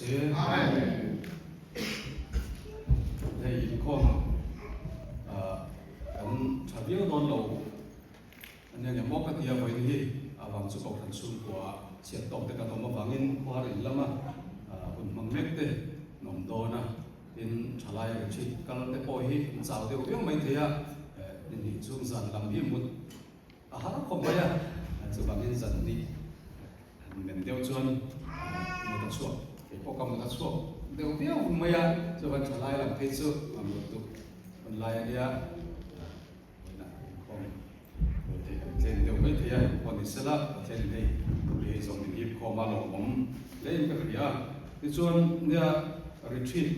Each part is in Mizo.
se. Amen. Hei inkhawm kan tha viau dawn lo ania nge maw ka tia vawiin hi avang chu kohhran chhungkua chhiat tawk te kan awm avangin khuar in lama hun hmang mek te an awm dawn a, tin thalai retreat kal te pawh hi an chau deuh viau mai thei a, ni hnih chhung zan lam hi mut A har khawp mai a, chuvangin zan hnih han men deuh chuan mut a chhuak, kei pawh ka mut a chhuak deuh viau mai a, chuvan tha lai lam phei chu a mut duh hun lai a nia, vawiinah inkhawm hawi theih kan tlem deuh mai thei a, pawh ni sela Pathian in hei mi hei zawng min hip khawm a lawmawm hle in ka hria a, tichuan nia retreat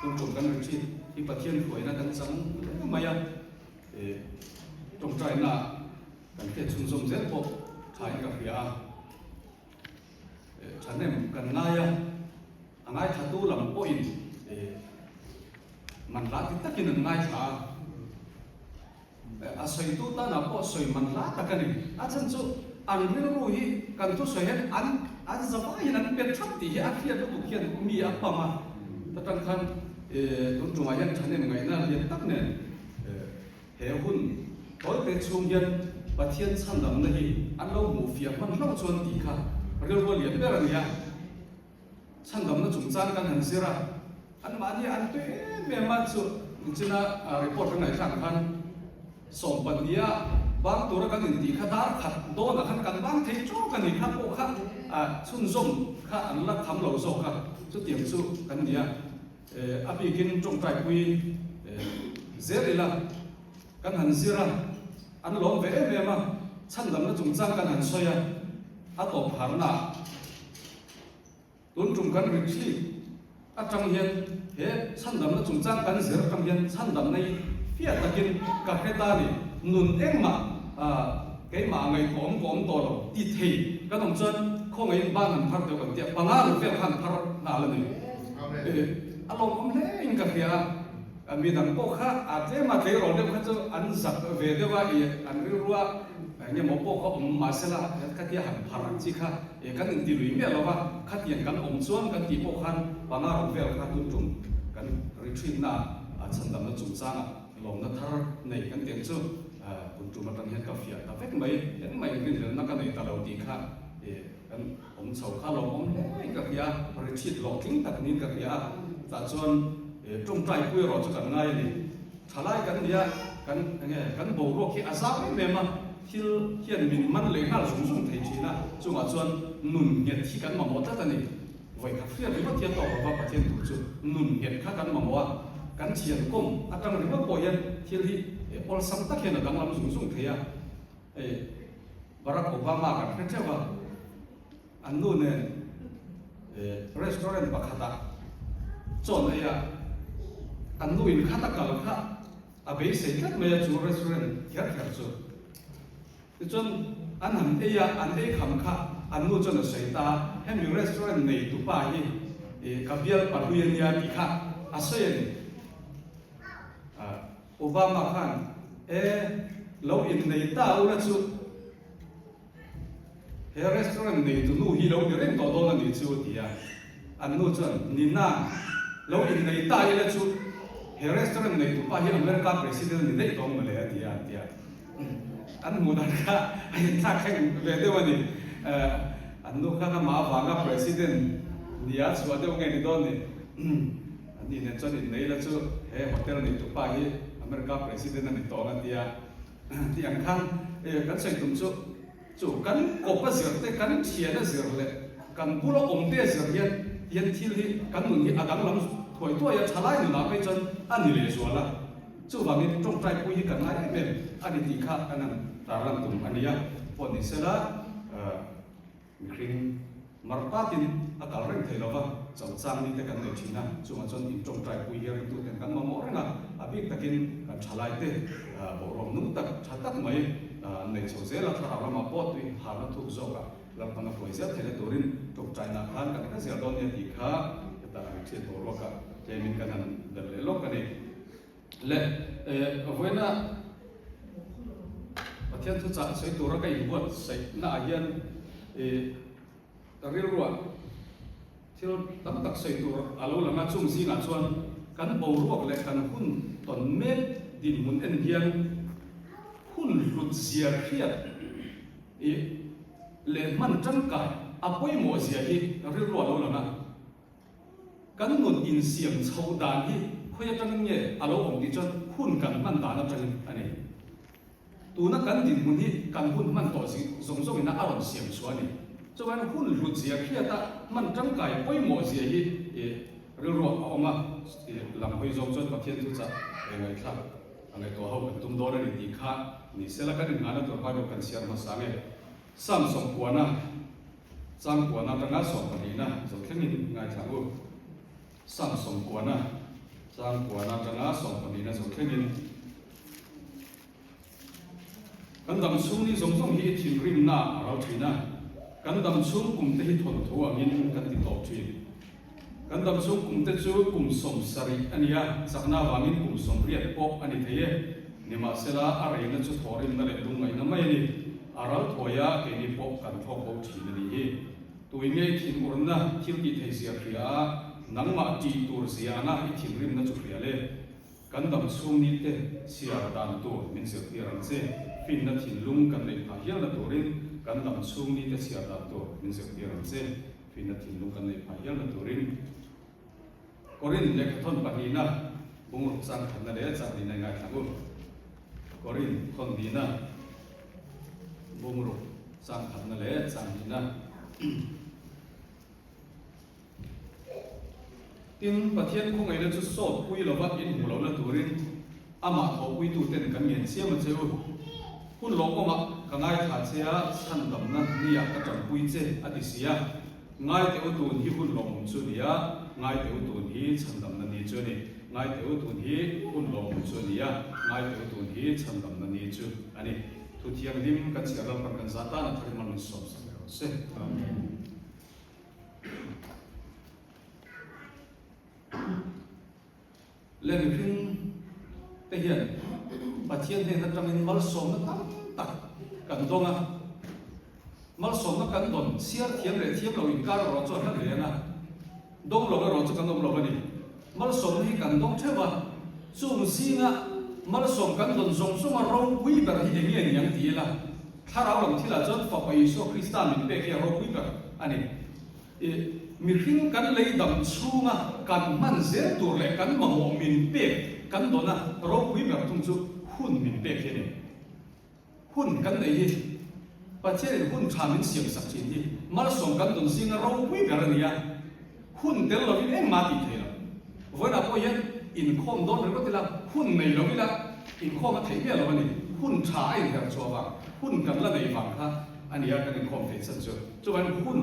tum tum kan retreat hi Pathian hruaina kan chang hle mai a. Tawngtaina kan hriat chhunzawm zel pawh thain ka hria a, thahnem kan ngai a, a ngaithlatu lam pawhin man hla ti takin an ngaithla a, a sawitu tanah pawh sawi man hla tak a ni. A chhan chu an rilru hi kan thusawi hian an an zavaiin an pe thap tih hi a hriat lutuk hian mi a pam a, ta tang khan tun tumah hian thahnem ngaihna lian tak nen He hun tawite chhung hian Pathian chhandamna hi an lo hmuh fiah hman hlauh chuan tih kha rilru a lian ber a ni a. Chhandamna chungchang kan han zir a, anmahni an tui em em a, chu nichina report kan ngaihthlak khan sawmpahnia bang tura kan intih kha dar khat dawnah khan kan bang thei tawk a ni kha pawh kha chhunzawm kha an la tham lo zawk a, chutiang chu kan ni a. A bikin tawngtaipui zel ila kan han zir a, an lawm ve em em a, chhandamna chungchang kan han sawi a, a tawp harna ah tun tum kan retreat atang hian he chhandamna chungchang kan zir atang hian chhandamna hi fiah takin ka hre ta ni, nun engmah keimah ngaihtuah awm ka awm tawh lo ti thei kan awm chuan khawngaihin ban han phar deuh kan tia, panga ru vel khan phar nghal a ni. A lawmawm hle in ka hria a, mi dang pawh kha a tlem a tleirawl deuh kha chu an zak ve deuh a, ih an rilru a eng emaw pawh kha awm mahsela khatia han phar ang chi kha ih kan inti lui miah lo va, khatiang kan awm chuan kan tih pawh khan panga rawn vel kha tun tum kan retreat na ah chhandamna chungchangah lawmna thar nei kan tih ang chu tun tum atang hian ka fiah ta vek mai, engmah inrinhlelhna ka nei ta lo tih kha ih kan Awm chho kha lo awm hle in ka hria, retreat hlawh tling tak niin ka hria a, tah chuan tawngtai pui erawh chu kan ngai a ni. Thalai kan nia, kan enge kan boruak hi a zau em em a, thil hian min man leh nghal zung zung thei thin a, chungah chuan nun nghet hi kan mamawh tlat a ni. Vawikhat hriat ringawt hian tawk lova Pathian thu chu nun nghet kha kan mamawh a, kan thian kawm atang ringawt pawh hian thil hi awlsam tak hian a danglam zung zung thei a. Hei Barack Obama kan hre theuh a, an nu nen restaurant pakhatah chawn ei a, an nu in khat a kal kha a beisei tlat mai a chu restaurant kher kher chu. Tichuan an han ei a, an ei kham kha an nu chuan a sawi ta a, hemi restaurant nei tupa hi ka bialpa hlui a nia tih kha a sawi a ni. Obama khan, E, lo innei ta ula chu he restaurant neitu nu hi lo ni reng tawh dawn a nih chu, a ti a. An nu chuan, Nina, lo innei ta ila chu he restaurant neitu pa hi America president a ni daih tawh ang mawle, a ti a, an ti a. An hmuh dan kha a inthlak thleng ve deuh a ni. An nu khan amah avanga president nia chhuah deuh nge ni dawn ni. A ni nen chuan innei la chu he hotel nei tu pa hi America president a ni tawng a tia tih ang khan kan sawi tum chu chu kan kawp a zir te kan thian a zir leh kan bula awm te a zir hian hian thil hi kan nun hi a danglam thuai thuai a thalai nunah phei chuan a ni leh zual a chuvangin tawngtai pui hi kan ngai em em a ni tih kha kan han tarlan tum a nia pawh ni sela. Mihring mar patin a kal reng thei lova, chauchang nite kan nei thin a, chungah chuan in tawngtai pui hi ringtu ten kan mamawh reng a, a bik takin kan thalaite boruak nung tak tha tak mai an nei chho zel a, thlarau lamah pawh tui harna thuk zawkah lalpang a hruai zel theihna turin tawngtaina khan kan kal zel dawn nia tih kha heta an thiat boruakah tlemin kan han belh leh lawk a ni. Le vawiina Pathian thuchah sawi tura ka inbuatsaihnaah hian ka rilruah Thil tam tak sawi tur a lo lang a, chung zingah chuan kan boruak leh kan hun tawn mek dinhmun en hian hun hlut zia hriat i leh hman tangkai a pawimawh zia hi rilru a lo lang a. Kan nun insiam chhoh dan hi khawi atangin nge a lo awm tih chuan hun kan hman dan atangin a ni. Tuna kan dinhmun hi kan hun hman tawh zawng zawngin a rawn siam chhuah a ni. Chuan hun hlut zia hriata hman tangkai pawimawh zia hi rilruah a awm a, lam hawi zawng chuan Pathian chu chah ngaihthlak a ngaihtuah ho kan tum dawn a ni tih kha ni sela kan innghahna tur Bible kan chhiar hmasa nge. Psalm sawmkuana changkuana atanga sawmpahnihna zo thlengin ngaithla u. Psalm sawmkuana changkuana atanga sawmpahnihna zo thlengin. Kan dam chhung ni zawng zawng hi thinrimna a ral thin a, kan dam chhung kum te hi thawnthu angin kan ti tawp thin. Kan dam chhung kum te chu kum 70 a ni a, chakna avangin kum 80 pawh a ni thei e. Nimahsela, a reina chu thawhrimna leh lungngaihna mai a ni. A ral thuai a, keini pawh kan thlawk bo thin a nih hi. Tui nge i thinurna thil tih thei zia hria a, nangmah tih tur zia anga i thinrimna chu hria le. Kan dam chhung ni te chhiar dan tur min zirtir ang che. Finna thinlung kan neih phah hialna turin kan dam chhung ni te chhiar dan tur min zirtir ang che. Finna thinlung kan neih phah hialna turin. Korin lehkhathawn pahnihna bungruk chang khatna leh chang hnihna i ngaithla u. Korin thawn hnihna bungruk chang khatna leh chang hnihna. Tin, Pathian khawngaihna chu sawt pui lova in hmuh lohna turin amah thawhpuituten kan ngen chiam a che u. Hun lawmawmah ka ngaithla che a, chhandamna niah ka tanpui che a ti si a. Ngaite u tun hi hun lawmawm chu a ni a, ngaite u tun hi chhandamna ni chu a ni. Ngaite u tun hi hun lawmawm chu a ni a, ngaite u tun hi chhandamna ni chu a ni. Thu thianghlim kan chhiar lalpan kan za tan a thar in malmin sawm sak rawh se. Amen. Le mihring te hian Pathian hnen atangin malsawmna tam tak kan dawng a, malsawmna kan dawn chhiar thiam leh thiam lo inkar erawh chu a hla hle ang a, dawng lo erawh chu kan awm lo a ni. Malsawmna hi kan dawng theuh a, chung zinga malsawm kan dawn zawng zawnga ropui ber hi eng nge ni ang ti ila, Thlarau lam thilah chuan Fapa Isua Krista min pek hi a ropui ber a ni. I mihring kan lei dam chhunga kan hman zel tur leh kan mamawh min pek kan dawn a ropui ber thung chu hun min pek hi a ni. Hun kan nei hi Pathianin hun tha min siam sak thin hi malsawm kan dawn zinga ropui ber a ni a, hun tel lovin engmah tih thei lo. Vawiinah pawh hian inkhawm dawn ringawt ila, hun nei lo ila inkhawm a theih miah lo a ni. Hun tha a inher chhuah vang, hun kan la nei vang kha a nia kan inkhawm theih chan chu. Chuvangin hun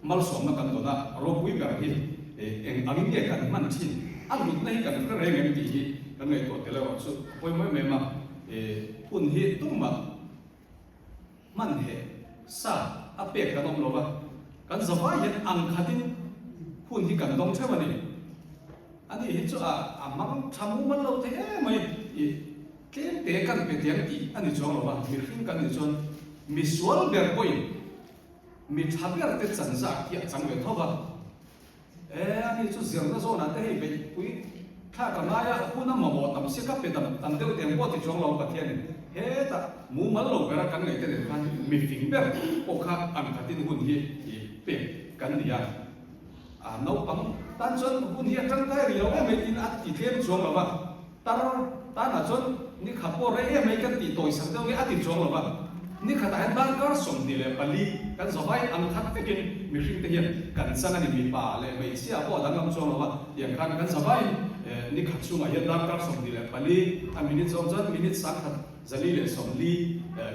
malsawmna kan dawn a, ropui ber hi eng angin nge kan hman thin, a hlutna hi kan hre reng em tih hi kan ngaihtuah tel erawh chu a pawimawh em em a. Hun hi tumah Hman heh sa a pek kan awm lo va, kan zavai hian ang khatin hun hi kan dawng theuh a ni. Ani hi chu a a hmang tha mumal lo thei em mai i tlem te kan pe tiang tih a ni chuang lo va, mihring kan nih chuan misual ber pawhin mi tha ber te chan zak hi a chang ve tho va. E, ani chu zirna zawnah te hei beihpui thlak a ngai a, hun a mamawh tam sia ka pe dam tam deuh teng pawh ti chuang lo Pathianin hetah mumal lo bera kan ngaihte nen khan mifing ber pawh kha ang khatin hun hi i pek kan ni a, a naupang tan chuan hun hi a tangkai rih lo em mai tiin a ti tlem chuang lo va. Tar tanah chuan ni khat pawh rei em mai kan tih tawi sak deuh nge a ti chuang lo va, ni khatah hian darkar 24 kan zavai ang khat vekin mihring te hian kan chang a ni, mipa leh hmeichhia pawh a danglam chuang lo va, tiang khan kan zavaiin ni khat chhungah hian darkar 24 a minute zawng chuan minute 1040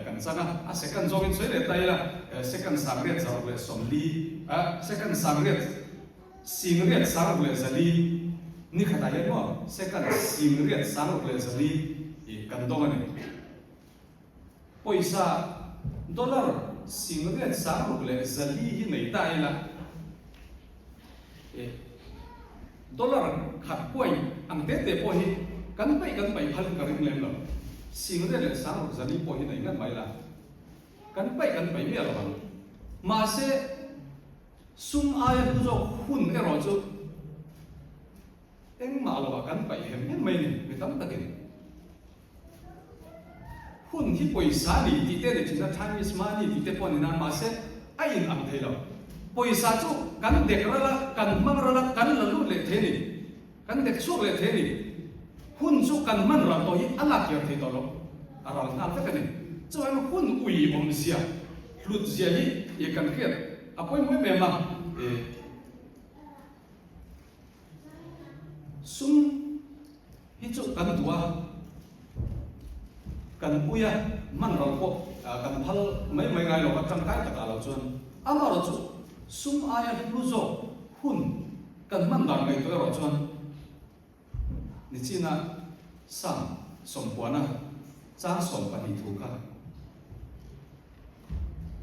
kan chang a, a second zawngin sawi leh ta ila second 840 second sangriat 8640 ni khatah hian maw second 8640 ih kan dawng a ni. Pawisa dollar 8640 hi nei ta ila ih dollar khat kuai ang te te pawh hi kan paih kan paih phal in ka ring lem lo. 8640 pawh hi nei ngat mai la kan paih kan paih miah lo ang. Mahse. Sum aia hlu zawk hun erawh chu engmah lovah kan paih hem hem mai a ni, mi tam takin. Hun hi pawisa a ni tih te a ni thin a, time is money tih te pawh a ni nan, mahse a in ang thei lo. Pawisa chu kan dek ral a, kan hmang ral a, kan la lut leh thei a ni, kan dek chhuak leh thei a ni. Hun chu kan hman ral tawh hi a lak kiar thei tawh lo, a ral nghal vek a ni. Chuvangin hun ui awmzia, hlut zia hi i kan hriat a pawimawh em em a. Sum hi chu kan duh a, kan ui a, hman ral pawh kan phal mai mai ngai lo va, tangkai takah lo chuan. Amaherawhchu sum aia hlu zawk hun kan hman dan ngaihtuah erawh chuan Nichina Sam sawmpuana chang 12 thu kha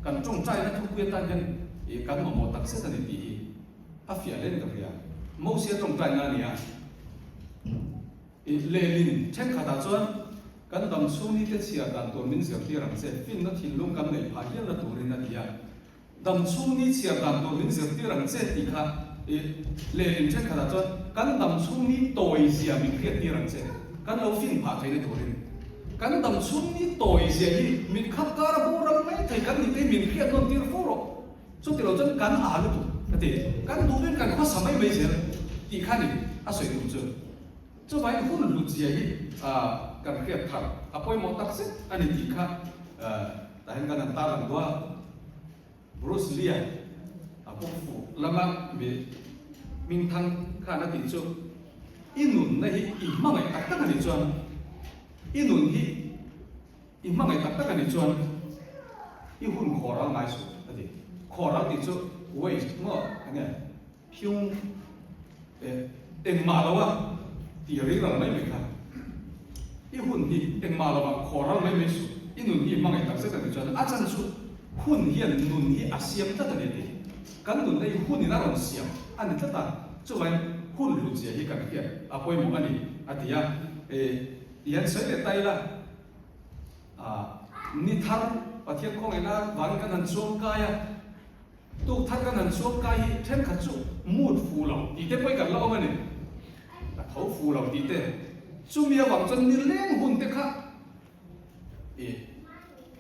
kan tawngtaina thupui atan hian ih kan mamawh tak zet a ni tih hi a fiah hle in ka hria. Mosia tawngtaina a ni a, ih lehlin thenkhatah chuan kan dam chhung ni te chhiar dan tur min zirtir ang che, finna thinlung kan neih phah hialna turin a ti a. Dam chhung ni chhiar dan tur min zirtir ang che tih kha i lehlin thenkhatah chuan kan dam chhung ni tawi zia min hriattir ang che, kan lo fin phah theihna turin. Kan dam chhung ni tawi zia hi mit khap kara boral mai thei kan nih te hi min hriat nawn tir fo rawh. Chuti lo chuan kan a lutuk ka ti. Kan duhin kan khawsa mai mai zel tih kha ni a sawi tum chu. Chuvangin hun hlut zia hi kan hriat thar a pawimawh tak zet a ni tih kha tah hian kan han tarlang duh a. Bruce Lee-a a kung fu lama mi hmingthang khan a tih chu, I nunna hi i hmangaih tak tak a nih chuan, i nun hi i hmangaih tak tak a nih chuan i hun khawhral ngai suh a ti. Khawhral tih chu waste maw enge? Phiung eh engmah lo a tih ring ral mai mai kha. I hun hi engmah lo ah khaw ral mai mai suh. I nun hi hmangaih tak zet a nih chuan a chan chu hun hian nun hi a siam tlat a ni a ti. Kan nunna hi hun in a rawn siam a ni tlat a, chuvangin hun hlut zia hi kan hriat a pawimawh a ni a ti a. Eh ti hian sawi leh ta ila ah ni thar Pathian khawngaihna vangin kan han chuang kai a. Tuk thar kan han chhuak kai hi thenkhat chu mood fuh lo tih te pawhin kan la awm a ni. Ka tho fuh lo tih te. Chumi avang chuan nileng hun te kha ih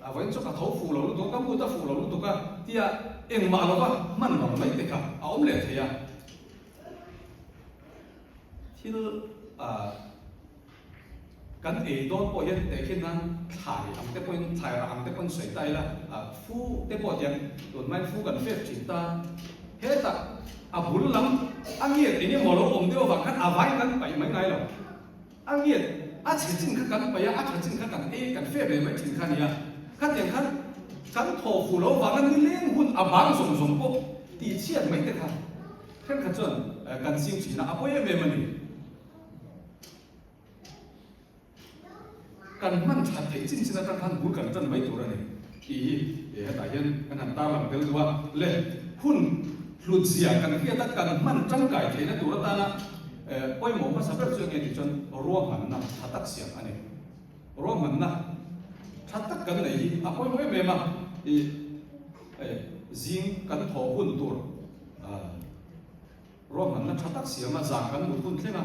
a vawiin chu ka tho fuh lo lutuk a, ka mood a fuh lo lutuk a tia engmah lova hman vang mai te kha a awm leh thei a. Thil ah. Kan ei dawn pawh hian tehkhin nan thlai ang te pawhin, thlai rah ang te pawhin sawi ta ila, fu te pawh tiang tunhmain fu kan fek thin ta. Hetah a bul lam a ngiat eng emaw lo awm deuh avang khan a vai kan paih mai ngai lo. A ngiat a chhe chin kha kan paih a, a tha chin kha kan ei kan fek leh mai thin kha a nia. Khatiang khan kan thawh fuh loh avanga nileng hun a bang zawng zawng pawh tihchhiat mai te kha thenkhat chuan kan ching thin a, a pawi em em a ni. Kan hman that theih chin chin atang khan bul kan tan mai tur a ni tih hi hetah hian kan han tarlang tel duh a. Le hun hlut zia kan hriat a, kan hman tangkai theihna tur atana pawimawh hmasa ber chu enge tih chuan ruahmanna tha tak siam a ni. Ruahmanna tha tak kan neih hi a pawimawh em em a, zing kan thawh hun tur Ruahmanna tha tak siama zan kan mut hun thleng a,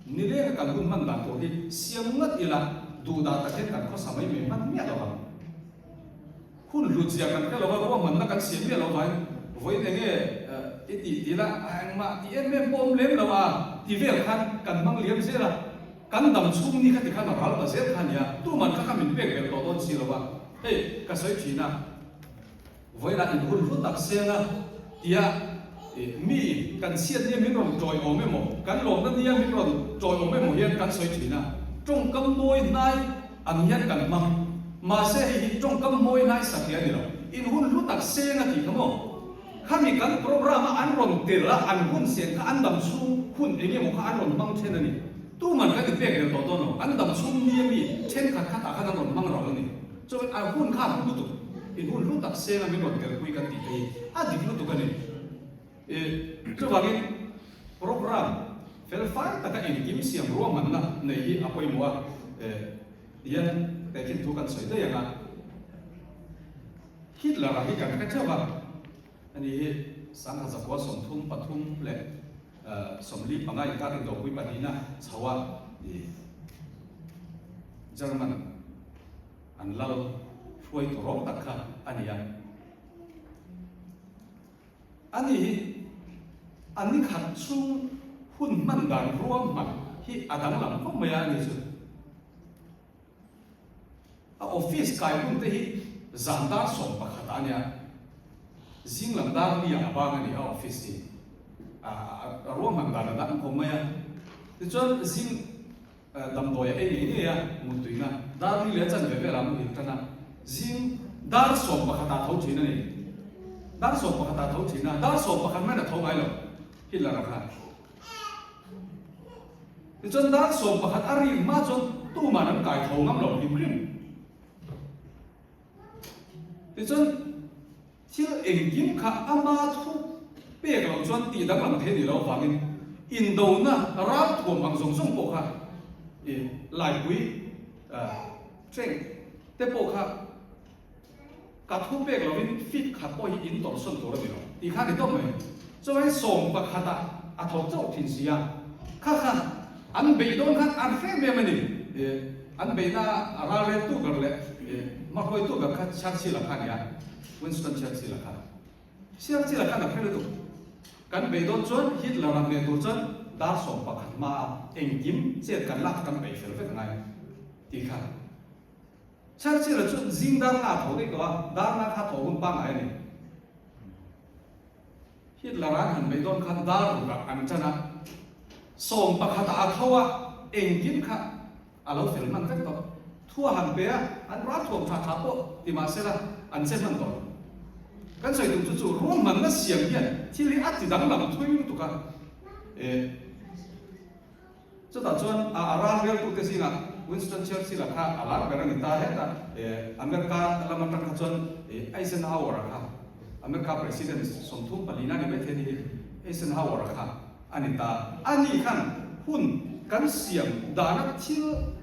nileng a kan hun hman dan tur hi siam ngat ila duh dah tak hian kan khawsa mai mai hman miah lo ang. Hun hlut zia kan hre lo va, ruahmanna kan siam miah lo vangin vawiin eng nge i tih ti ila engmah ti em em pawh awm lem lo a ti vel khan kan hmang liam zel a, kan dam chhung ni kha ti khan a ral ta zel kha a nia, tuman kha kha min pek ber tawh dawn si lo va, hei ka sawi thin a. Vawiinah in hun hlu tak seng a tia mi kan chhiat nia min rawn tawiawm emaw, kan lawmna nia min rawn tawiawm emaw hian kan sawi thin a, tawngkam mawi hnai ang hian kan hmang. Mahse hei hi tawngkam mawi hnai satliah a ni lo. In hun hlu tak seng a tih kha maw? Khami kan programme a an rawn tel a, an hun sen kha an dam chhung hun eng emaw kha an rawn hmang then a ni. Tuman kan inpek rel tawh dawn lo. An dam chhung nia mi thenkhat khatah khan an rawn hmang ral a ni. Chuan a hun kha a hlu lutuk, in hun hlu tak seng a min rawn telpui kan tih te hi a dik lutuk a ni. I chuvangin program fel fai taka engkim siam ruahmanna neih hi a pawimawh a, e tihian tehkhin thu kan sawi daih ang a, Hitler-a hi kan hre theuh a, ani hi. 1933 leh 45 inkar indopui pahnihna chho a German an lal hruaitu rawng tak kha a ni a. Ani hi a ni khat chhung hun hman dan ruahman hi a danglam khawp mai a, ani chu. A office kai hun te hi zan dar 11 ah a nia, zing lam dar li ah a bang a ni a office hi. A ruahman dan a dang khawp mai a. Tichuan zing damdawi a ei ngei ngei a, muttuina dar li leh a chanve velah a muhil tan a, zing dar 11 ah tho thin a ni. Dar 11 ah tho thin a, dar 11 hmaiin a tho ngai lo Hitler-a khan. Tichuan dar 11 a rik hma chuan tuman an kai tho ngam lo hrim hrim. Tichuan thil engkim kha ama thu pek loh chuan tih danglam thei ni lo avangin indona ral thuam ang zawng zawng pawh kha i laipui tank te pawh kha Ka thu pek lovin feet khat pawh hi in tawrhsawn tur a ni lo tih kha a ni tawp mai. Chuvangin 11 ah a tho chauh thin si a, kha kha an beih dawn khan an hre em em a ni. An beihna a ral ret tu ber leh hmahruaitu ber kha Churchill-a kha a ni a, Winston Churchill-a kha. Churchill-a khan a hre lutuk. Kan beih dawn chuan Hitler-a hneh tur chuan dar 11 hmaa engkim chet kan lak kan peih fel vek a ngai tih kha. Churchill-a chu zing dar nga a tho daih tawh a, dar nga kha tho hun pangngai a ni. Hitler-a an han beih dawn khan dar rukah an ṭan a, 11-ah a tho a, engkim kha a lo fel hman vek tawh. Thu a han pe a, an ral thuam tha tha pawh ti mah sela an che hman tawh lo. Kan sawi tum chu chu ruahmanna siam hian thil hi a ti danglam thui lutuk a, e. Chutah chuan a ral rialtute zingah Winston Churchill-a kha a lar ber a ni ta het a, America lam atang kha chuan Eisenhower-a kha, America President 34 a ni maithei a ni hi, Eisenhower-a kha a ni ta. Ani khan hun kan siam dana thil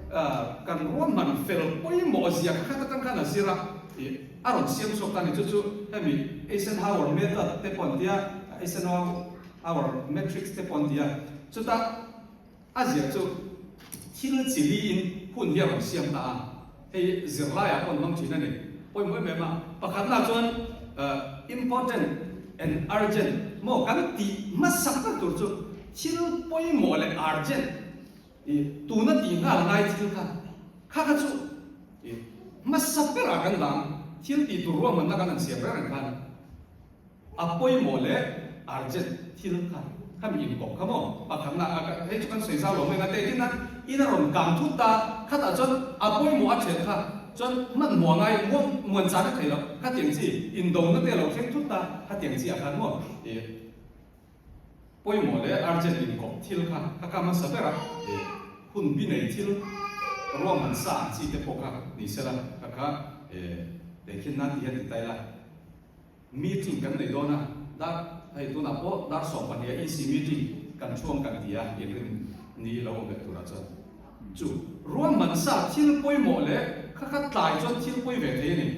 kan ruahman fel pawimawh zia kha khat atang khan a zir a, a rawn siam chhuak ta a ni. Chu chu hemi Eisenhower method te pawh an tia, Eisenhower. Our matrix te pawh an ti a, chutah a ziah chu thil chi liin hun hi a rawn siam ta a, hei zirlaiah pawh an hmang thin a ni, pawimawh em em a, pakhatna chuan important and urgent maw kan tih hmasak ber tur chu thil pawimawh leh urgent i tuna tih nghal ngai thil kha kha kha chu i hmasa berah kan dang thil tih tur ruahmanna kan han siam reng reng khan. A pawimawh leh urgent thil kha khami inkawp kha maw? Pakhatna a hei chu kan sawi zau lo mai nga teh tin a in a rawn kang thut ta khatah chuan a pawimawh a ṭhelh kha chuan hmanhmawh ngai muang muan chan a thei lo khatiang chi indona te a lo thleng thut ta khatiang chi ah khan maw ih pawimawh leh urgent inkawp thil kha ka ka hmasa ber a ih hun bi nei thil ruahman sa ang chi te pawh kha ni sela ka kha ih tehkhin nan ti hian ti ta ila. Meeting kan nei dawn a, dar hei tunah pawh dar 12 a EC meeting kan thuang kan ti a, inrin ni lo awm leh turah chuan chu ruahman sa thil pawimawh leh kha kha tlai chuan thil pawi ve thei a ni.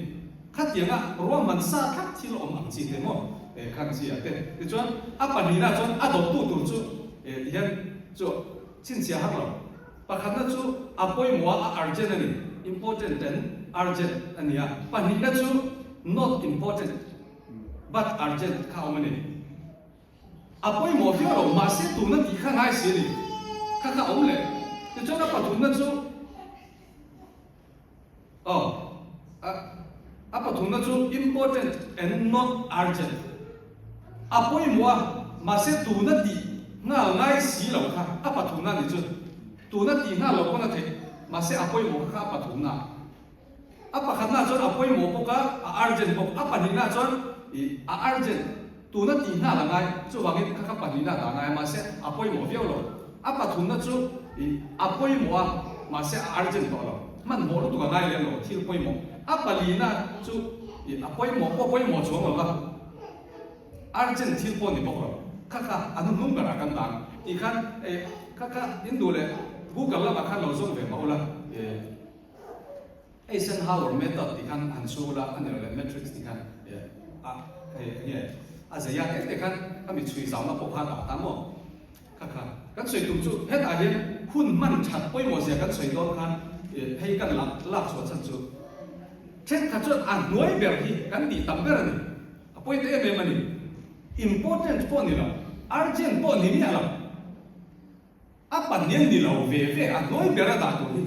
Khatianga ruahman sa thlap thil awm ang chi te maw eh khang chi ah te tichuan a pahnihna chuan a dawttu tur chu eh tihian chu chhinchhiah har lo. Pakhatna chu a pawimawh a, a urgent a ni, important and urgent a ni a. Pahnihna chu not important but urgent kha a awm a ni. A pawimawh viau lo, mahse tuna tih kha ngai si a ni, kha kha a awm leh. Tichuan a pathumna chu Aw, a a pathumna chu important and not urgent. A pawimawh a, mahse tuna tih nghal ngai si lo kha a pathumna a ni chu. Tuna tih nghal lo pawn a theih, mahse a pawimawh kha kha a pathumna. A pakhatna chuan a pawimawh bawk a, a urgent bawk. A pahnihna chuan ih a urgent, tuna tih nghal a ngai, chuvangin kha kha pahnihna dah ngai a, mahse a pawimawh viau lo. A pathumna chu ih a pawimawh a, mahse a urgent tawh lo. Hmanhmawh lutuk a ngai lem lo, thil pawimawh. A palina chu ih a pawimawh pawh pawimawh chuang lo va, urgent thil pawh ni bawk lo. Kha kha a hnuhnung berah kan dang tih khan eh kha kha in duh leh Google lamah khan lo zawng ve mah ula eh Eisenhower method tih khan han chhu ula a ni lo leh matrix tih khan eh a hei eng nge. A zei a te te khan a mi chhui zauna pawh kha a dah ta maw? Kha kha kan sawi tum chu hetah hian hun hman that pawimawh zia kan sawi dawn khan hei kan lak lak chhuah chhan chu thenkhat chuan a hnuai ber hi kan tih tam ber a ni. A pawi ta em em a ni. Important pawh ni lo, urgent pawh ni miah lo. A pahnian ni lo ve ve a hnuai ber a dah tur hi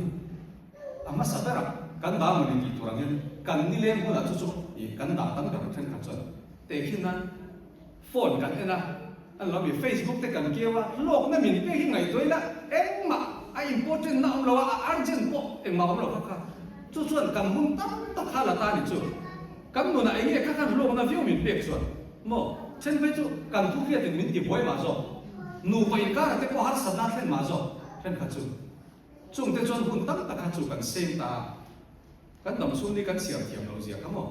a hmasa ber a, kan dah mawni tih tur angin kan nileng hunah chu chu ih kan dah tam ber thenkhat chuan tehkhin nan phone kan en a, an lo mi Facebook te kan keu a, hlawkna min pek hi ngaihtuah ila engmah a important na awm lo a, a urgent pawh engmah awm lo kha kha chu chuan kan hun tam tak kha la ta ni chu. Kan nunah eng nge kha khan hlawkna viau min pek chuan maw? Then phei chu kan thu hriatin min ti buai mah zawk. Nupa inkara te pawh harsatna a thlen mah zawk. Thenkhat chu chungte chuan hun tam tak kha chu kan seng ta a, kan dam chhung ni kan siam thiam lo zia kha maw?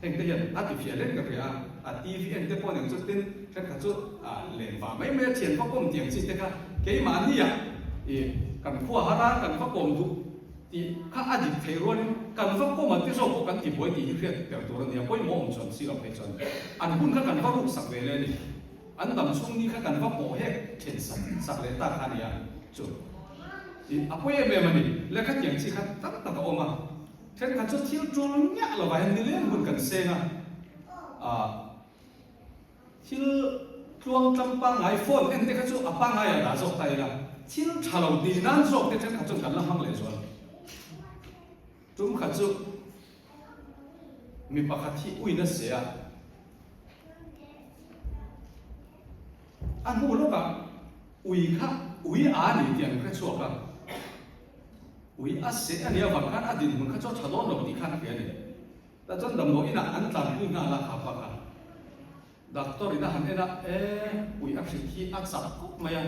Heng te hian a ti fiah lek ka hria a, a TV en te pawh nen chu tin thenkhat chu a len vah mai mai a, thian va kawm tiang chi te kha keimahnia i kan khua har a, kan va kawm duh Tih kha a dik theih rualin kan va kawm an ti zawk pawh kan ti buai tih hi hriat ber tur a nia, pawimawh awm chuan si lo phei chuan an hun kha kan va ruk sak ve le a ni. An dam chhung ni kha kan va pawh hek then sak sak leh ta kha a nia chu tih a pawi em em a ni. Lehkha tiang chi kha tam tak a awm a, thenkhat chu thil tul miah lovah hian nileng hun kan seng a, ah. Thil tluang tlang pangngai phone en te kha chu a pangngai ah dah zawk ta ila, thil tha lo tih nan zawk te thenkhat chuan kan la hmang leh zual. Tum khat chu mi pakhat hi uina se a, a hnu lawkah ui kha ui a ni tih an hre chhuak a, ui a seh a nih avang khan a dinhmun kha chu a tha dawn lo tih khan a hria a ni. Tah chuan damdawi inah an tlanpui nghal a, kha pa kha. Doctor in a han en a, E, ui a hrilh hi a chak khawp mai a,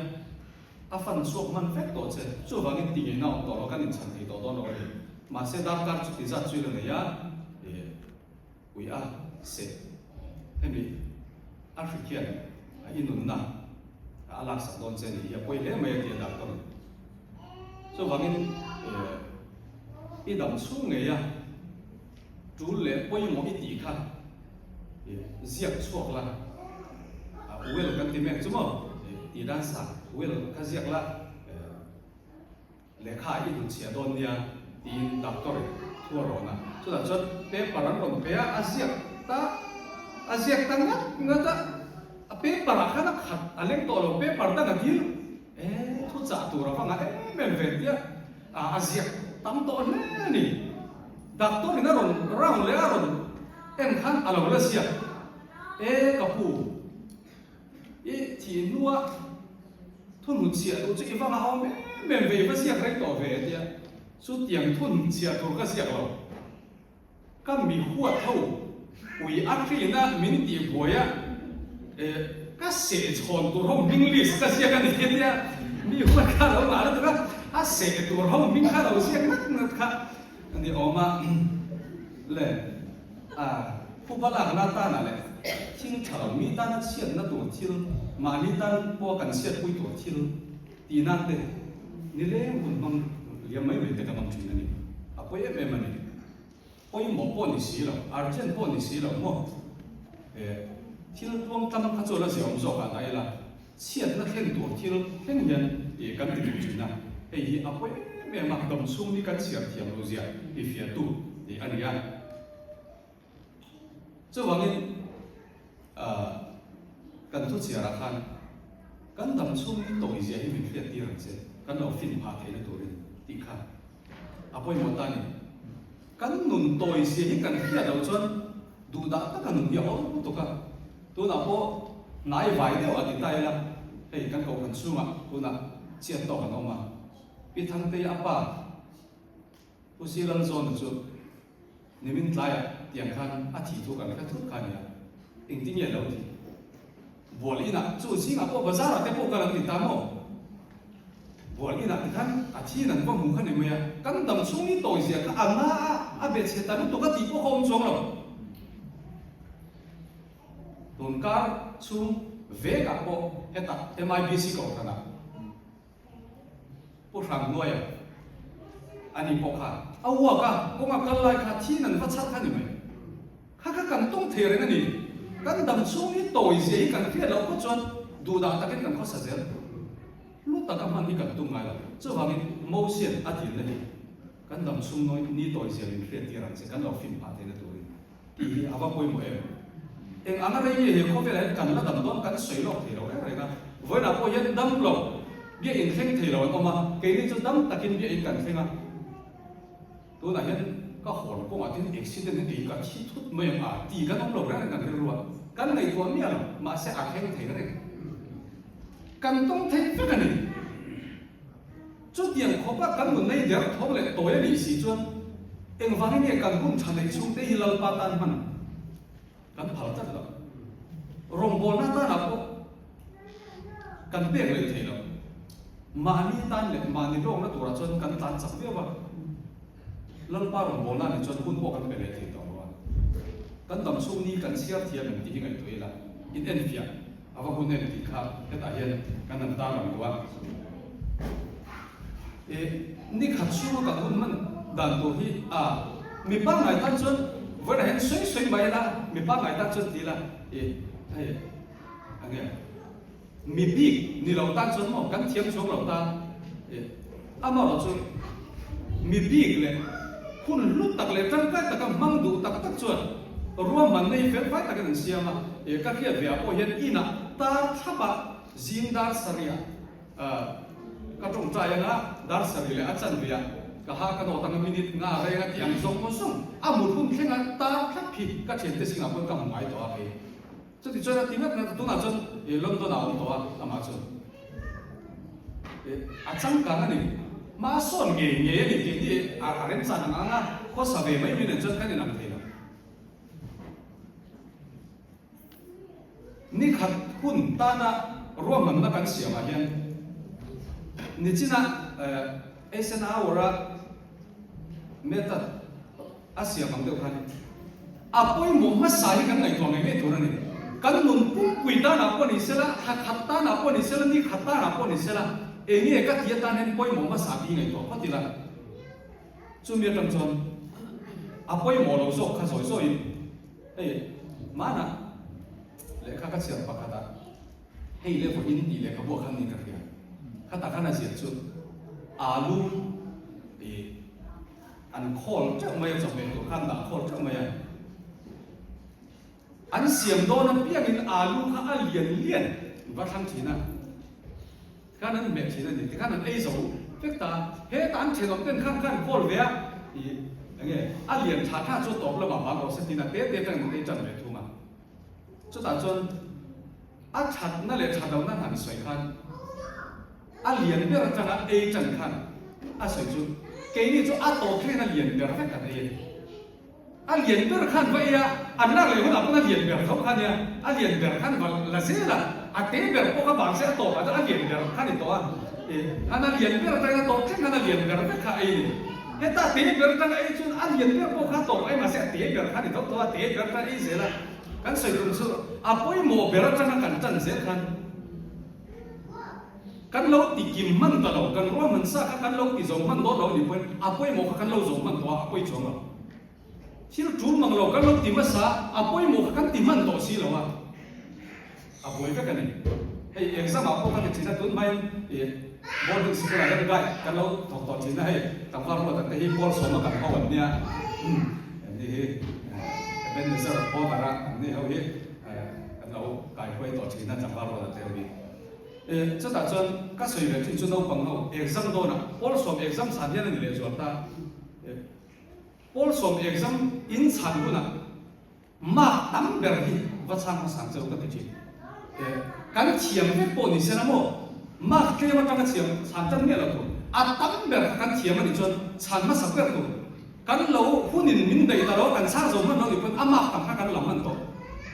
a fan chhuak hman vek tawh che, chuvangin ti ngeina awm tawh lo, kan inchhan thei tawh dawn lo a ni. Mahse darkar chu ti zat chu i la nei a, e, ui a seh hemi a hrilh hian a inunna a laksak dawn che a nih hi, a pawi hle mai a ti a doctor in. Chuvangin, e, i dam chhung ngei a, tul leh pawimawh i tih kha ziak chhuak la, will kan ti mek chu maw, tih dan sak will kha ziak la, lehkha i hnutchhiah dawn nia tiin doctor in thu a rawn a, chutah chuan paper an rawn pe a, a ziak ta, a ziak ta ngat ngat a, a paper ah khan a khat a leng tawh lo, paper dang a dil, e thu chah tur a va ngah em em ve tia. A ziak tam tawh hle a ni. Doctor in a rawn round leh a rawn en khan a lo la ziak e ka pu i thih hnua thunhun chhiah duh chu i va ngahawm em em ve i va ziak rei tawh ve tia chutiang thunhun chhiah tur ka ziak lo. Ka mi huat ho ui a hrina min tih buai a, ka seh chhawn tur ho hming list ka ziak a ni tia mi huat kha a lo ngah lutuk a, a seh tur ho hming kha lo ziak ngat ngat kha a ni awm a. Le a phuba lakna tanah leh thil tha lo mi tana chhiatna tur thil mahni tan pawha kan chhiatpui tur thil tih nan te nileng hun hmang liam mai mai te kan awm thin a ni. A pawi em em a ni. Pawimawh pawh ni si lo, urgent pawh ni si lo maw? Eh, thil tluang tlam kha chu la ziaawm zawk ah dah ila, chhiatna thlen tur thil thleng hian eh kan ti duh thin a, hei hi a pawi em em a, dawm chhung hi kan chhiar thiam lo zia ti fiahtu tih a ni a. Chuvangin ah kan thu chhiarah khan kan dam chhung hi tawi zia hi min hriat tir ang che, kan lo fin phah theihna turin tih kha a pawimawh ta a ni. Kan nun tawi zia hi kan hriat loh chuan duhdah taka nun hi a awm lutuk a, tunah pawh hnai vai deuh a ti ta ila, hei kan kohhran chhungah tunah chiat tawk an awm a, Pi Thangtei a pa Pu Silalzawna chu Nimin tlaiah tiang khan a thih thu kan hre thut kha a nia, engtin nge a lo thih? Bual inah chu zingah pawh bazar ah te pawh kal an ti ta maw? Bual inah ti khan a thi in an va hmu kha ni mai a, kan dam chhung hi tawi zia kha a na a, a be chhe ta lutuk a tih pawh kha awm chuang lo. Tun kar chhung vekah pawh hetah MIBC kohhranah Pu Hrangnuaia a ni pawh kha a uak a, kawng a kal lai kha thi nan va chhar kha ni mai. Kha kha kan tawng thei reng a ni. Kan dam chhung hi tawi zia hi kan hriat loh phawt chuan duhdah takin kan khawsa zel. Hlu taka hman hi kan tum ngai lo. Chuvangin Mosian a dilna hi kan dam chhung nawi ni tawi zia min hriat tir ang che, kan lo fin phah theihna turin tih hi a va pawimawh em? Eng anga rei nge he khawvelah hian kan la dam dawn kan sawi lawk thei lo reng reng a. Vawiinah pawh hian dam lo biain thleng thei lo an awm a, keini chu dam takin biain kan thleng a. Tunah hian ka hawn kawngah te hian accident hi kei ka thi thut mai ang a ti kan awm lo reng reng kan rilru a, kan ngaihtuah miah lo, mahse a thleng thei reng. Kan tawng thei vek a ni. Chutiang khawpa kan nun nei der thawk leh tawi a nih si chuan engvangin nge kan hun tha neih chhung te hi Lalpa tan hman kan phal tlat lo. Rawngbawlna tanah pawh kan pek leh thei lo. Mahni tan leh mahni lawkna turah chuan kan tlan chak viau a, Lalpa rawngbawlna nih chuan hun pawh kan pe leh thei tawh lo a. Kan dam chhung ni kan chhiar thiam em tih hi ngaihtuah ila, in enfiah a va hun em tih kha hetah hian kan han tarlang duh a. E, ni khat chhunga kan hun hman dan tur hi a mi pangngai tan chuan vawiinah hian sawi sawi mai ila, mi pangngai tan chuan ti ila, e, hei enge Mi bik ni lo tan chuan maw kan thiam chhuak lo ta e. Amaherawh chu mi bik leh hun hlu tak leh tangkai taka hmang duh tak tak chuan ruahmanna hi felfai takin an siam a. E ka hriat ve ah pawh hian inah tar thlap ah zing dar sarih ah ka tawngtai anga dar sarih leh a chanve ah ka ha ka nawt anga minute nga reng a tih ang zawng zawng a mut hun thleng a tar thlap hi ka thiante zingah pawn ka hmu ngai tawh a kei. Chuti chuan a ti ngat ngat a, tunah chuan ih London ah a awm tawh a, amah chuan ih a changkang a ni. Hma a sawn ngei ngei a ni tih hi a remchan ang ang a, khawsa ve mai mai nen chuan kan inang thei lo. Nikhat hun tana ruahmanna kan siamah hian nichina Eisenhower-a method, A siam ang deuh khan a pawimawh hmasa hi kan ngaihtuah ngei ngei tur a ni. Kan nun pumpui tanah pawh ni sela, thla khat tanah pawh ni sela, ni khat tanah pawh ni sela, eng nge ka ti atan hian pawimawh hmasa tih hi ngaihtuah phawt ila. Chumi atang chuan a pawimawh lo zawk kha zawi zawiin hei hmanah lehkha ka chhiar pakhatah hei leh vawiin tih lehkhabu ah khan niin ka hria. Khatah khan a ziak chu alu ih An khawl teuh mai a, chawhmeh tur khan dah khawl teuh mai a. An siam dawn apiangin alu kha a lian lian va thlang thin a, tikhan an hmeh thin a ni, tikhan an ei zo vek ta a. Heta an thenawm ten khan khan khawl ve a, ih enge a lian tha tha chu tawp lamah vang rawh se tiin a te te atangin an ei tan ve thung a. Chutah chuan a thatna leh thatlohna han sawi khan A lian ber atanga ei tan khan a sawi chu keini chu a tawp thlengin a lian ber vek kan ei a ni. A lian ber khan va ei a, an lak leh hunah pawn a lian ber tho kha nia, a lian ber khan va la zel a, a te ber pawh kha vang se a tawpah chuan a lian ber kha ni tawh a, e han a lian ber atangin a tawp thleng khan a lian ber vek kha ei a ni. Heta te ber atanga ei chuan a lian ber pawh kha a tawp ai mahse a te ber kha ni tho tho a, te ber kha ei zel a, kan sawi tum chu a pawimawh ber atanga kan tan zel khan. Kan lo ti kim hman ta lo, kan ruahman sa kha kan lo ti zo hman dawn lo a nih pawhin a pawimawh kha kan lo zo hman tawh a, a pawi chuang lo. Thil tul mang lo kan lo ti hmasa, a pawimawh kha kan ti hman tawh si lo a, a buai vek a ni. Hei exam ah pawh ka ti thin a, tun hmain ih boarding sikul ah hian guide kan lo thawk tawh thin a, hei tlangval ruat te hi pawl sawma kan ho an nia, an ni hi Ebenezer Potter a an ni ho hi. Kan lo kaihruai tawh thin a tlangval ruat a tel hi. E, chutah chuan ka sawi ve thin chu naupang ho exam dawnah pawl sawm exam chhan hian a ni leh zual ta. E, pawl sawm exam in chhan hunah mark tam ber hi va chhang hmasa ang cheu ka ti thin. E, kan thiam vek pawh ni sela maw, mark tlem atanga thiam chhan tan miah lo tur, a tam ber kha kan thiam a nih chuan chhan hmasa ber tur. Kan lo hunin min daih ta lo, kan chhang zo hman lo nih pawn a mark tam kha kan la hman tawh.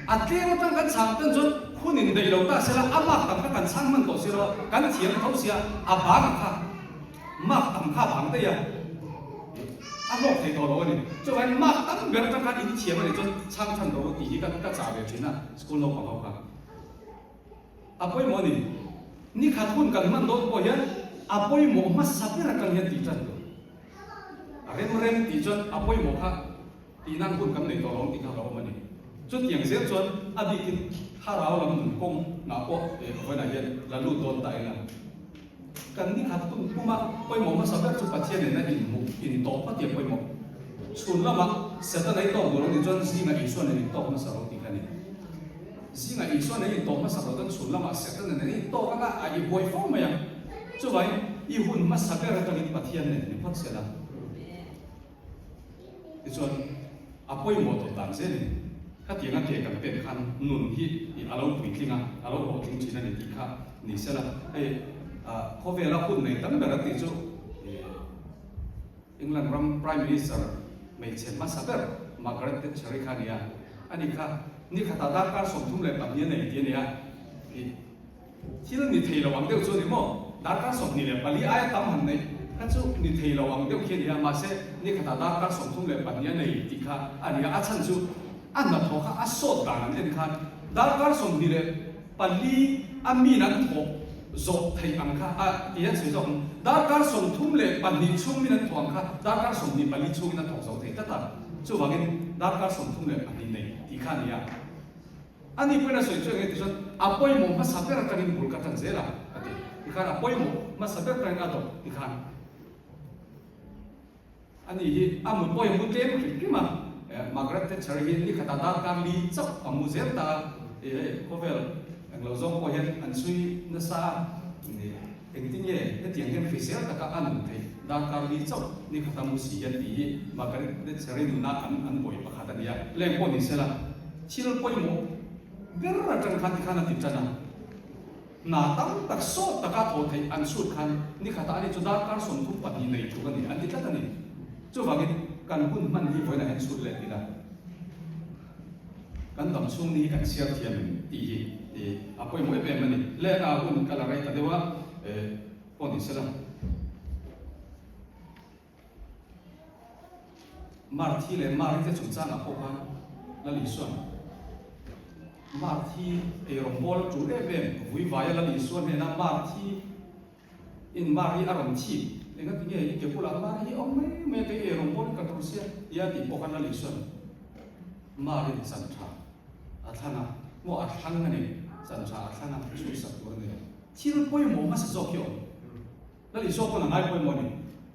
A tlem atang kan chhang tan chuan hunin daih lo ta sela a mark tam kha kan chhang hman tawh si lo, kan thiam tho sia a bang ang kha mark tam kha a bang daih a, a hlawk thei tawh lo a ni. Chuvangin mark tam ber atang khan in thiam a nih chuan chhang than rawh u tih hi ka ka chah ve thin a school naupang ho kha. A pawimawh a ni. Ni khat hun kan hman dawn pawh hian a pawimawh hmasa ber atang hian tih tan tur. A rem rem tih chuan a pawimawh kha tih nan hun kan nei tawh lo ang tih kha a lo awm a ni. Chutiang zel chuan a bikin thlarau lam nun kawng ngah pawh vawiinah hian la lut dawn ta ila. Kan ni khat hun puma pawimawh hmasa ber chu Pathian nena inhmuh, intawh phawt hi a pawimawh. Chhun lamah Setana i tawk duh lo nih chuan zingah Isua nen intawk hmasa ro tih kha a ni. Zingah Isua nen intawh hmasa lo chuan chhun lamah Setana nen intawk anga a i buai fo mai ang. Chuvangin i hun hmasa ber atangin Pathian nen ni phawt sela. Tichuan, a pawimawh tawh dan zelin khatianga ke kan pek khan nun hi a lo puitling a, a lo hlawhtling thin a ni tih kha ni sela. Hei khawvela hun nei tam ber an tih chu England ram Prime Minister hmeichhe hmasa ber Margaret Thatcher-i kha a ni a. Ani kha ni khatah darkar 32 a nei tih a ni a. Thil ni thei lo ang deuh chu a ni maw? Darkar 24 aia tam han neih kha chu ni thei lo ang deuh khi a ni a, mahse ni khatah darkar 32 a nei tih kha a ni a, a chhan chu a hnathawh kha a sawt dan an en khan darkar 24 a min an thawh zawh theih ang kha a ti hian sawi zawk ang, darkar 32 chhung min an thawh ang kha darkar 24 chhungin a thawk zo thei tlat a, chuvangin darkar 32 nei tih kha a ni a. A ni pawhin a sawi chu eng nge ti chuan a pawimawh hmasa ber atangin bul ka tan zel a, a ti. Tikhan a pawimawh hmasa ber atangin a dawp tikhan a ni hi a mut pawh hi a mu tlem hrim hrim a. Margaret Thatcher hi ni khatah darkar li chauh a mu zel ta a, hei khawvel englo zawng pawh hian an chhui nasa a. Engtin nge hetiang hian hrisel taka a nun theih? Darkar li chauh ni khata mu si hian tih hi Margaret Thatcher-i nuna an an buai pakhat a ni a. Leng pawh ni sela, thil pawimawh ber atang khan tikhan a ti tan a. Hna tam tak sawt taka thawh theih an chhut khan ni khatah ani chu darkar 32 nei tluk a ni, an ti tlat a ni. Chuvangin kan hun hman hi vawiinah hian chhut let ila. Kan dam chhung ni hi kan chhiar thiam em tih hi a pawimawh em em a ni. Lehna ah hun ka la rei ta deuh a, pawh ni sela. Marthi leh Mari te chungchangah pawh khan Lal Isuan Marthi eirawngbawl a tul em em, vuivaia Lal Isua hnena Marthi In Mari a rawn thip, engati nge i ke bulah Mari hi awm mai mai a, kei ei rawn bawlin ka tul sia tia tih pawh khan Lal Isuan Marin chan tha a thlang a, maw a thlang a ni, chan tha a thlang a, chhunsak tur a ni lo. Thil pawimawh hmasa zawk hi awm. Lal Isua pawn a ngai pawimawh a ni.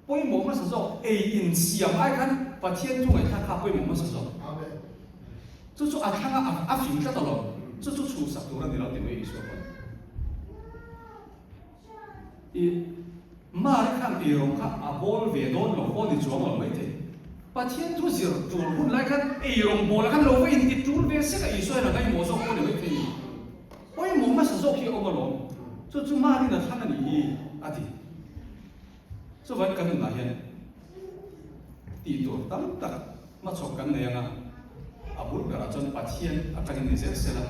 Pawimawh hmasa zawk ei in siam ai khan Pathian thu ngaihthlak kha a pawimawh hmasa zawk. Chu chu a thlang a, a fing tlat alawm. Chu chu chhunsak tur a ni lo ti mai Isua pawn. I Mari khan eirawng kha a bawl ve dawn lo pawh ni chuang lo maithei. Pathian thu zir tul hun lai khan eirawng bawlah khan lo va inti tul ve sek a, Isua hian a ngaihmawh zawk pawh ni maithei. Pawimawh hmasa zawk hi a awm alawm. Chu chu Mari'n a thlang a nih hi a ti. Chuvangin kan nunah hian tih tur tam tak hmachhawp kan nei anga, a bul berah chuan Pathian atangin ni zel sela,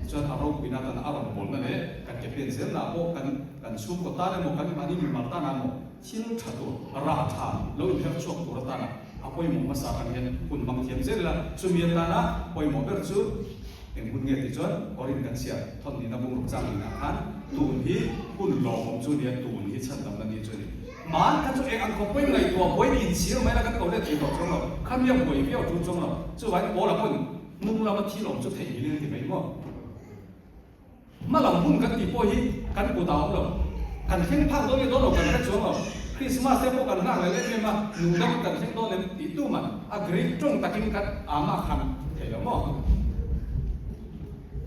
tichuan a ropuina atana a rawn bawlna leh kan ke pen zelna pawh kan kan chhungkaw tan emaw kan mahni mimal tanah emaw thil tha tur, rah tha lo inher chhuak tur atana a pawimawh hmasa atang hian hun hmang thiam zel ila, chumi atana pawimawh ber chu Eng hun nge tih chuan Korin kan chhiar thawn nihna bungruk chang nihna khan tun hi hun lawmawm chu nia, tun hi chhandamna ni chu a ni. Hmaan kha chu eng ang khawp pawhin ngaihtuah buai ni inchhir mai la kan ko let thei tawh chuang lo, khami a buai viau tul chuang lo. Chuvangin Paula pawn hnung lama thil awm chu theih ngilin a ti mai maw? Hma lam hun kan tih pawh hi kan kut a awm lo. Kan thleng phak dawn nge dawn lo kan hre chuang lo. Christmas te pawh kan nghak leh em em a, nu dang kan thleng dawn em tih tuman a Greek tawng takin kan ama khan thei lo maw?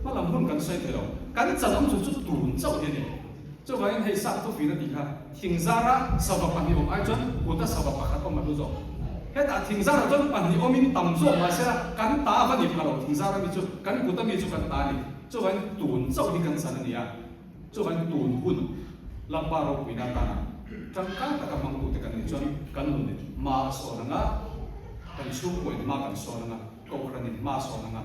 Hma lam hun kan sawi thei lo. Kan chan awm chu chu tun chauh hi a ni. Chuvangin hei sap thufin a tih kha thingzara sava pahnih awm ai chuan kuta sava pakhat awm a hlu zawk. Hetah thingzara chuan pahnih awmin tam zawk mahse kan ta va ni pha lo thingzara mi chu kan kuta mi chu kan ta a ni. Chuvangin tun chauh hi kan chan a ni a, chuvangin tun hun Lalpa ropuina atana tangkai taka hmangtute kan nih chuan kan nun in hma a sawn ang a, kan chhungkaw in hma kan sawn ang a, Kohhran in hma a sawn ang a,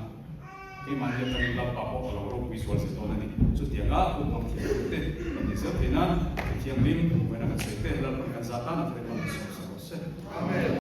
keimahni atangin Lalpa pawh a lo ropui zual zel dawn a ni. Chutianga hun hmang thiamtute kan nih zel theih nan Pathianghlim vawiina kan sawi te Lalpan kan zah tan a thawin hmang kan sawm sak rawh se. Amen.